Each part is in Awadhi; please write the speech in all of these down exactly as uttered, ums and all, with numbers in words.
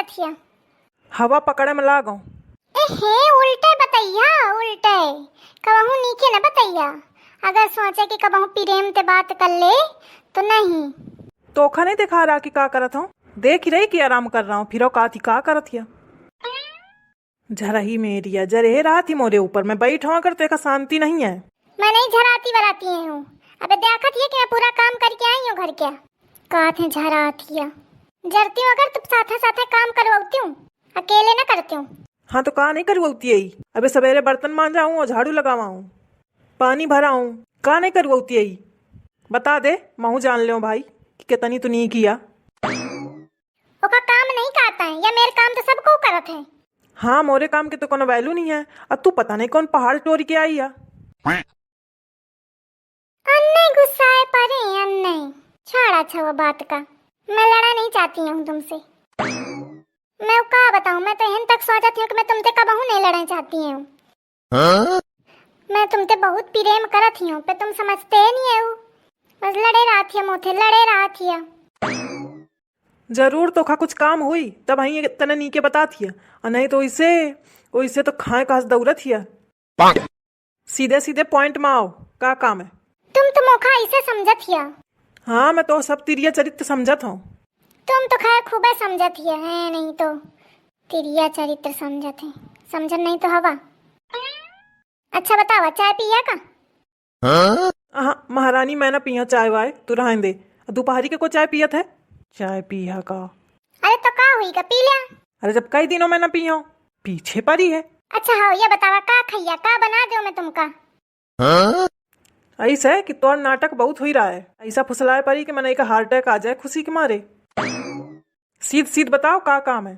थिया। हवा पकड़े में लागो। ए हे, उल्टे बतैया, उल्टे। कबहू नीके न बतैया। अगर सोचे कि कबहू प्रेम ते बात कर ले, तो नहीं। तोखा नहीं दिखा रहा कि का करत हूँ? देख ही रही कि आराम कर रहा हूँ, फिरो का थी, का करत हिया? झरही मेरिया, जरे रहा थी मोरे ऊपर, मैं बैठ हूँ अगर तो एक शांति नहीं है। मैं नहीं झराती वराती हूँ। अबे देखत हिया कि मैं पूरा काम करके आई हूँ घर के। का थे झरात हिया? जरती हूँ अगर तुम साथे साथे काम करवाती हूँ, अकेले ना करती हूँ। हाँ, तो का नहीं करवउती आई? अबे सवेरे बर्तन मांजाऊँ और झाड़ू लगावाऊँ, पानी भराऊँ, का नहीं करवउती आई? बता दे, महू जान लेओ भाई कि कितनी तू नीक हिया। ओका काम नहीं कहता है, या मेरे काम तो सब को करत है। हाँ, मोरे काम के तो कोनो value नहीं है, और तू पता नहीं कौन पहाड़ टोरी के आई है। अन्ने गुस्साए परे, अन्ने। छोड़ा छवा बात का, मैं लड़ा नहीं चाहती हूँ तुमसे। मैं का बताऊँ, मैं तो एहन तक सोचत हूँ कि मैं तुमसे कबहू नहीं लड़ना चाहती हूँ। हाँ? मैं तुमसे बहुत प्रेम करत हूँ, पर तुम समझते ही नहीं हो। बस लड़े रहत हिया मोथे, लड़े रहत हिया। जरूर तोखा कुछ काम हुई, तब हई तने नीके बतात हिया, और नहीं तो इसे, ओइसे तो खाए कास दौड़त हिया। सीधे सीधे point में आओ, का काम है? तुम तो मोखा ऐसे समझत हिया। हाँ, मैं तो सब तिरिया चरित्र समझत हूँ। तुम तो खैर खूबे समझत हिया, है नहीं तो तिरिया चरित्र समझत है, समझन नहीं तो हवा। अच्छा बतावा, चाय पिया का? हाँ? अहा, महारानी, मैं ना पिया चाय वाय, तू रहन दे। दोपहरी के को चाय पियत है? चाय पिया का? अरे तो का हुई का, पी लिया। अरे जब कई दिनों में ना पियो, पीछे पड़ी है। अच्छा हाँ, ये बतावा का खैया, का बना दो मैं तुमका? हाँ? ऐसा है कि तोर नाटक बहुत हुई रहा है, ऐसा फुसलाए पड़ी कि मने एक heart attack आ जाए खुशी के मारे। सीध सीध बताओ का काम है?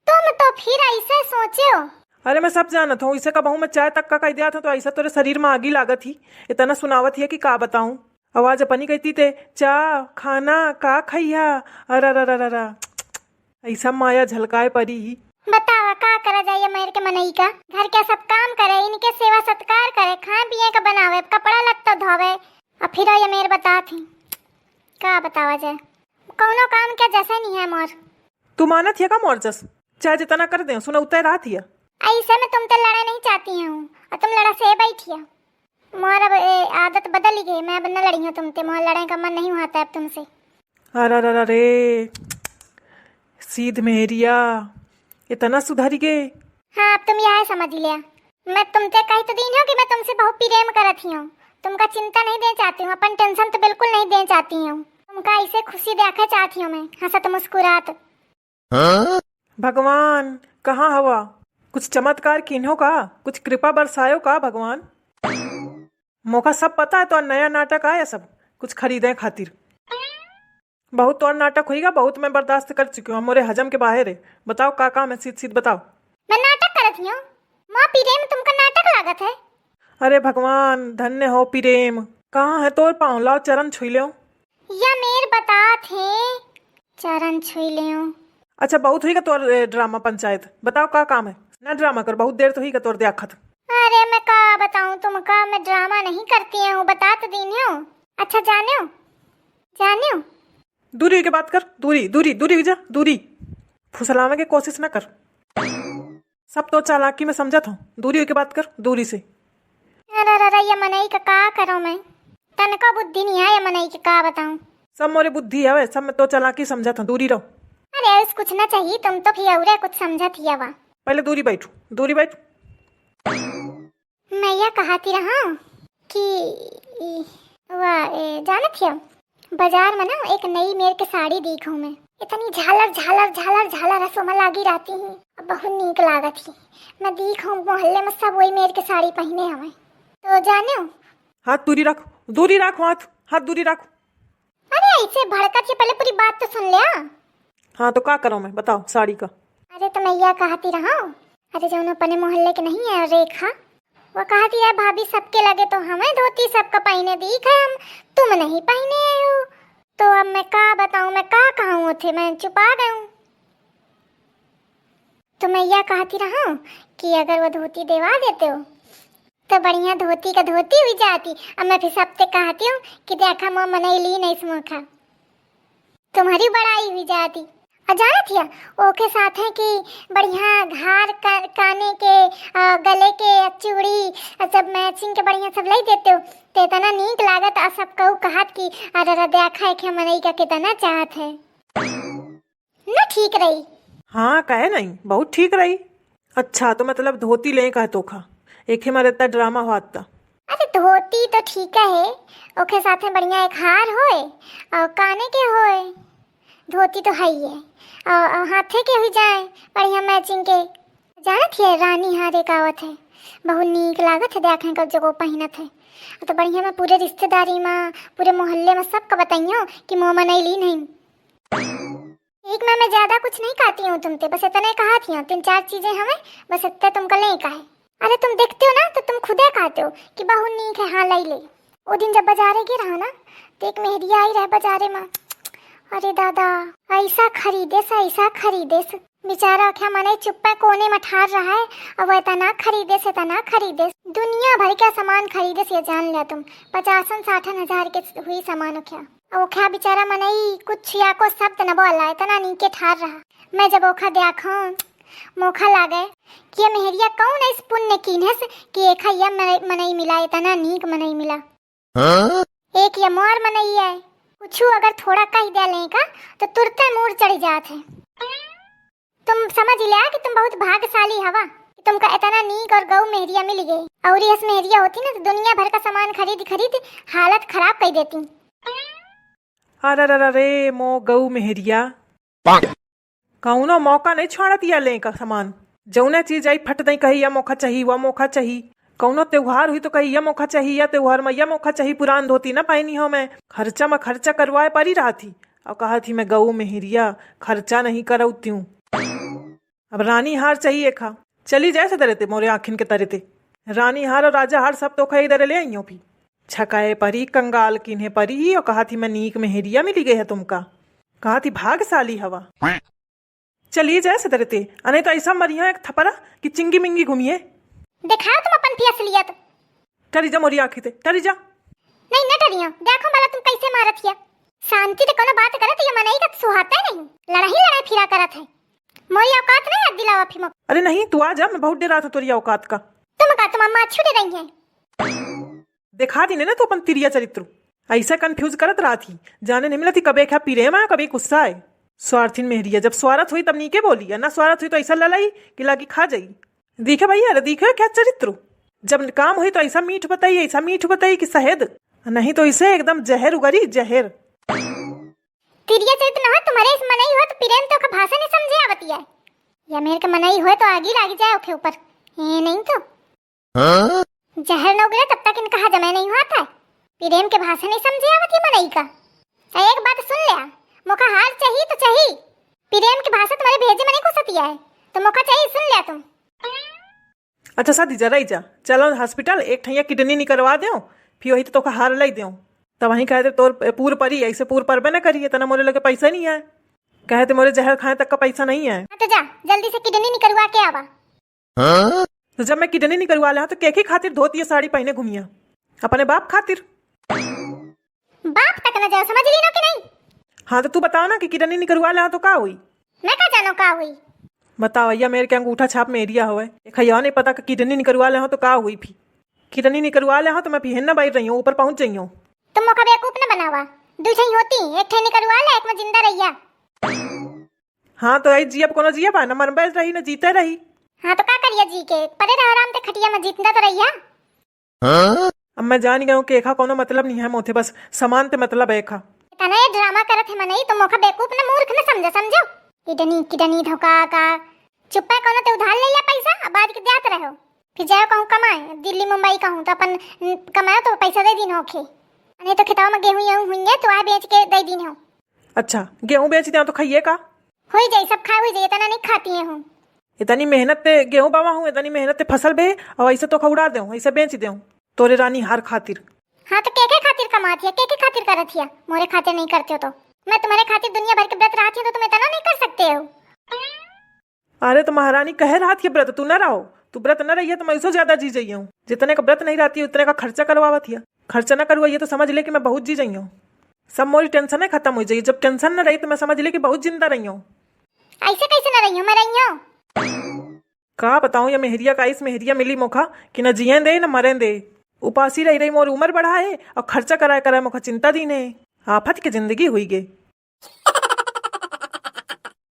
तुम तो फिर ऐसे सोचो। अरे मैं सब जानत हूँ, इसे कबहू मैं चाय तक का कह दिया था तो ऐसा तोरे शरीर में आगी लागत ही, इतना सुनावत ही कि का बताऊँ। आवाज अपनी कहती ते, चा, खाना, का खैया? अरे अरे अरे अरे, ऐसा माया झलकाए परी। बतावा का करा जाए ये मेर के मनई का, घर के सब काम करे, इनके सेवा सत्कार करे, खाए पिए का बनावे, कपड़ा लत्ता धोवे, और फिर ये मेर बतात ही। का बतावा जाए, कौनो काम के जैसे नहीं है मोर। तू मानत हिया का मोर जस? चाहे जितना कर दे, सुना उतर रात हिया। ऐसे मैं तुमसे लड़े नहीं चाहती हूँ, और तुम लड़ा से बैठिया। मोर अब ए, आदत बदल गई, मैं अब न लड़ी हूँ तुमसे, मोर लड़े का मन नहीं हुआ था अब तुमसे। अरे अरे अरे, सीध मेहरिया, इतना सुधरी गए। हाँ, अब तुम यह समझ लिया। मैं तुमसे कही तो दीन हूँ कि मैं तुमसे बहुत प्रेम करत ही हूँ, तुमका चिंता नहीं दे चाहती हूँ, अपन tension तो बिल्कुल नहीं दे चाहती हूँ, तुमका ऐसे खुशी देखे चाहती हूँ मैं, हंसत मुस्कुरात। हाँ? भगवान, कहाँ हवा? कुछ चमत्कार कीन्हो का? कुछ कृपा बरसायो का भगवान? मोका सब पता है, तो नया नाटक आया सब कुछ खरीदे खातिर। बहुत तोर नाटक होइगा, बहुत मैं बर्दाश्त कर चुकी हूँ, मोरे हजम के बाहर है। बताओ का काम है, सीध सीध बताओ। मैं नाटक करत ही हूँ? माँ पीरे में तुमका नाटक लागत है? अरे भगवान, धन्य हो प्रेम। कहाँ है तोर पाँव? लाओ चरण छुई लेओ। या मेर बतात है, चरण छुई लेओ। अच्छा, बहुत होइगा तोर, ए, ड्रामा पंचायत। बताओ का काम है? ना ड्रामा कर, बहुत देर तो होइगा तोर देखत। अरे मैं का बताऊँ तुमका, मैं ड्रामा नहीं करती हूँ, बता तो दीन हूँ। अच्छा जानियो, जानियो। दूरी होके बात कर, दूरी, दूरी, दूरी हो जा, दूरी। फुसलावे के कोशिश ना कर। सब तो चालाकी में समझत हो, दूरी होके बात कर, दूरी से। अरे, अरे, अरे, ये मनई का का करो मैं? तनको बुद्धि नहीं है ये मनई के, का बताऊं? सब मोरे बुद्धि हवे, सब में तो चालाकी समझत हो, दूरी रहो। अरे, ऐस कुछ ना चाहिए, तुम तो फिर औरे कुछ समझत ही हवा। पहले दूरी बैठो, दूरी बैठ। मैं यह कहती रहा कि ई, वा, ए, जानत हियो, बाजार में ना एक नई मेर के साड़ी दीख हूँ मैं, इतनी झालर, झालर, झालर, झालर रसों में लागी रहती ही, अब बहुत नीक लागत ही। मैं दीख हूँ मोहल्ले में सब वही मेर के साड़ी पहने हवे। तो जानियो। हाथ दूरी रख, दूरी रख हाथ, हाथ दूरी रख। अरे ऐसे भड़कत ही, पहले पूरी बात तो सुन ले। हाँ, तो का करो मैं, बताओ साड़ी का। अरे तो मैं यह कहती रहा, अरे जौन अपने मोहल्ले के नहीं है रेखा, वो कहती है भाभी सबके लगे तो हमें धोती सबका पहने दीख है, हम तुम नहीं पहने हो। तो अब मैं का बताऊं, मैं का कहूँ उठे, मैं चुपा गई हूँ। तो मैं यह कहती रहा कि अगर वो धोती देवा देते हो तो बढ़िया धोती का धोती हुई जाती। अब मैं फिर सबसे कहती हूँ कि देखा मोर मनई ली नहीं समोखा, तुम्हारी बड़ाई हुई जाती। और जानत हिया, ओके साथे कि बढ़िया हार का-, काने के, आ, गले के चूड़ी, आ, सब matching के बढ़िया सब लई देतेउ, तो इतना नीक लागत। और सब कहू कहत कि अरे रे, देखा एखे मनई का कितना चाहत है। ना ठीक रही। हाँ, कहे नहीं, बहुत ठीक रही। अच्छा, तो मतलब धोती लें कहे तोखा, एखे मारे इतना drama होत ता। अरे धोती तो ठीक है, ओके साथे बढ़िया एक हार होए और काने के होए, धोती तो है ही है, और, और हाथे के हुई जाए बढ़िया matching के। जानत हिया रानी हार एक आवत है, बहुत नीक लागत है, देखें कब जगह पहिनत है। तो बढ़िया में पूरे रिश्तेदारी में, पूरे मोहल्ले में सबका बताइयो कि मोमा नहीं ली नहीं। एक ना, मैं ज्यादा कुछ नहीं कहती हूँ तुमते, बस इतने कहा थी, तीन चार चीजें हमें, बस इतने तुमका लें का है। अरे तुम देखते हो ना तो तुम खुदे कहते हो कि बहुत नीक है, हाँ लाई ले। वो दिन जब बाजारे गए रहा ना, तो एक मेहरिया आई रहे बाजारे में। अरे दादा, ऐसा खरीदेस, ऐसा खरीदेस। बेचारा क्या मने चुप्पे कोने में ठार रहा है, अब वो इतना खरीदेस, इतना खरीदेस, दुनिया भर का सामान खरीदेस, ये जान लिया तुम, पचासन साठन हजार के हुई सामान क्या। ओखा बेचारा मनई कुछ या को शब्द न बोला, इतना नीके ठार रहा। मैं जब ओखा देखूं, मोखा लागे कि ये मेहरिया कौन ऐस पुण्य कीन्हस कि एखा ये मने-, मनई मिला, इतना नीक मनई मिला। हाँ? एक ये मोर मनई है, कुछ अगर थोड़ा कह दे लें का तो तुरते मूड़ चढ़ जात है। तुम समझ लिया कि तुम बहुत भाग्यशाली हवा कि तुमका इतना नीक और गऊ मेहरिया मिल गई। और यस मेहरिया होती ना तो दुनिया भर का सामान खरीद खरीद हालत खराब कर देती। अरे रे रे रे, मो गऊ मेहरिया। कौनो मौका नहीं छोड़त या लें का सामान। जौना चीज आई फट दई कही या मोखा चाही, वा मोखा चाही। कौनो त्योहार हुई तो कही या मोखा चाही, या त्योहार में या मोखा चाही, पुरान धोती ना पहनी हो मैं। खर्चा में खर्चा करवाए परी रहा थी। और कहा थी मैं गऊ मेहरिया, खर्चा नहीं करौती हूँ। अब रानी हार चाहिए खा। चली जाए से दरे ते मोरे आँखिन के तरे ते। रानी हार और राजा हार सब तो खाई दरे ले आइयो भी। छकाए परी कंगाल किन्हे परी और कहा थी मैं नीक मेहरिया मिली गई है तुमका। कहा थी भागशाली हवा। चली जाए से दरे ते, अने तो ऐसा मरिया एक थपरा कि चिंगी मिंगी घूमिए। दिखाओ तुम अपन भी असलियत। टरी जा मोरी आँखी ते, टरी जा। नहीं न टरियो, देखो भला तुम कैसे मारत हिया। शांति ते कोनो बात करत, ये मनई का सुहाता नहीं, लड़ाई लड़ाई फिरा करत है। मोरी औकात नहीं याद दिलावा फिर मौका। अरे नहीं, तू आ जा, मैं बहुत डेरात हूँ तोरी औकात का। तुम का तुम अम्मा छुड़े रही है। देखा दी ने ना तू अपन तिरिया चरित्र, ऐसा confuse करत रहा थी, जाने नहीं मिला थी कबे क्या पीरे में कबे गुस्सा है। स्वार्थिन मेहरिया, जब स्वारथ हुई तब नीके बोली, और ना स्वारथ हुई तो ऐसा ललाई कि लागी खा जाई। दिखे भैया, अरे दिखे क्या चरित्र, जब काम हुई तो ऐसा मीठ बताई, ऐसा मीठ बताई कि शहद, नहीं तो इसे एकदम जहर उगरी, जहर। तिरिया चरित्र न हो, तुम्हारे इस मनई हो तो प्रेम तो का भाषा नहीं समझे आवती है। या मेरे के मनई हो तो आगी लागी जाए ओके ऊपर। ए नहीं तो। हाँ? जहर न उगले तब तक इनका हजम नहीं हुआ था। प्रेम के भाषा नहीं समझे आवती मनई का। तो एक बात सुन ले, मोका हार चाहिए तो चाहिए। प्रेम के भाषा तुम्हारे भेजे में नहीं घुसती है, तो मोका चाहिए, सुन ले तुम। अच्छा सादी जा, रही जा, चलो hospital, एक ठैया kidney निकलवा देओ, फिर वही तो तोका हार लाई देओ। तब वहीं कहे थे तोर पूर परी, ऐसे पूर परबे न करी, इतना मोरे लगे पैसा नहीं है। कहे थे मोरे जहर खाए तक का पैसा नहीं है। हाँ तो जा, जल्दी से kidney निकलवा के आवा। हाँ? तो जब मैं kidney निकलवा ले तो केकी खातिर धोती साड़ी पहने घूमिया? अपने बाप खातिर। बाप तक न जाओ, समझ ली ना कि नहीं? हाँ तो तू बताओ ना कि kidney निकलवा ले तो का हुई? मैं का जानो का हुई? बताओ, या मेरे के अंगूठा छाप मेहरिया होए, एक या नहीं पता कि kidney निकलवा ले तो का हुई? फिर kidney निकलवा ले तो मैं फिर ना बैठ रही हूँ, ऊपर पहुँच जाइयो। तुम मोका बेवकूफ न बनावा, दू ठे होती, एक ठे निकलवा ले, एक में जिंदा रहिया। हाँ तो आई जियब कोनो जियब, न मरबे रही न जीते रही। हाँ तो का करिया जी के, परे रहो आराम ते खटिया में, जीतता तो रहिया। हाँ? अब मैं जान गया हूँ कि एका कोनो मतलब नहीं है मोथे, बस सामान ते मतलब है एका। इतना ये drama करत है मनई तो मोका बेवकूफ न मूर्ख न समझे, समझो। Kidney, kidney धोखा का, चुप्पा कोनो ते उधार ले लिया पैसा, अब बाद के द्यात रहो। फिर जाओ कहूँ कमाए, दिल्ली मुंबई कहूँ तो अपन कमाओ तो पैसा दे दीन होखे। नहीं तो खेतवा में गेहूँ येहूँ हुई है तो वह बेच के दे दीन हो। अच्छा, गेहूँ बेच दें तो खाइए का? होई जाई, सब खाए होई जाई, इतना नहीं खाती है हूँ। इतनी मेहनत ते गेहूँ बावा हूँ, इतनी मेहनत ते फसल बे, और ऐसे तो खौड़ा देऊँ, ऐसे बेच देऊँ तोरे रानी हार खातिर। हाँ तो के के खातिर कमात हिया, के के खातिर करत हिया? मोरे खातिर नहीं करते हो तो। मैं तुम्हारे खातिर दुनिया भर के व्रत रहती हूँ तो तुम इतना नहीं कर सकते हो। अरे तो महारानी कहे रहत है व्रत तू न रहो, तू व्रत न रहिए तो मैं उससे ज्यादा जी जाइए हूँ। जितने का व्रत नहीं रहती उतने का खर्चा करवावत है, खर्चा न करवाइए तो समझ ले कि मैं बहुत जी जाइए हूँ। सब मोरी tension है खत्म हो जाइए, जब tension न रही तो मैं समझ ले कि बहुत जिंदा रही हूँ। ऐसे कैसे न रहियो, मैं रहियो। का बताऊं, या मेहरिया का, इस मेहरिया मिली मोखा कि न जियें दे न मरें दे। उपासी रही रही मोर उमर बढ़ाए और खर्चा कराए कराए मोखा चिंता दीने। आफत के जिंदगी हुई गे।